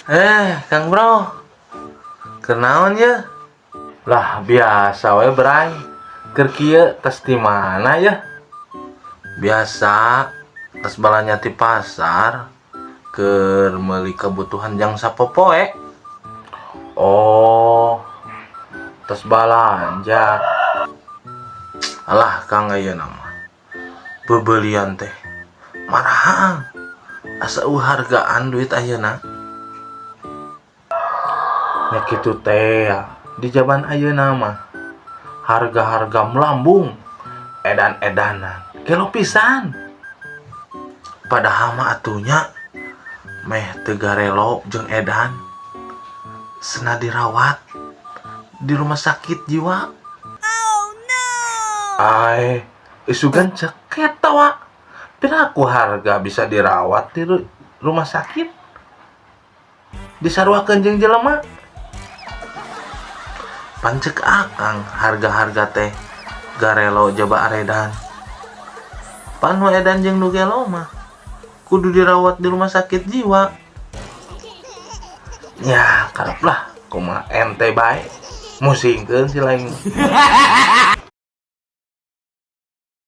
Eh, Kang Bro. Keur naon ya? Lah, biasa we, Bray. Keur kieu tas di mana ya? Biasa, tas balanja ti pasar keur meuli kebutuhan jang sapopoe. Oh, tas balanja. Alah, Kang, ayeuna mah. Bebelian teh marahal. Asa euweuh hargaan duit ayeuna. Nya kitu teh ya. Di zaman ayeuna mah harga-harga melambung, edan-edanan, gelo pisan. Padahal mah atuh nya meh teu garelo jeung edan, sena dirawat di rumah sakit jiwa. Oh no! Ai, isugan cek eta wa. Piraku harga bisa dirawat di rumah sakit? Disaruakeun jeung jelema. Pan cek akang harga-harga teh garelo jaba aredan. Pan nu edan jeung nu gelo mah kudu dirawat di rumah sakit jiwa. Ya, karep lah kumaha ente bae. Musingkeun si lain.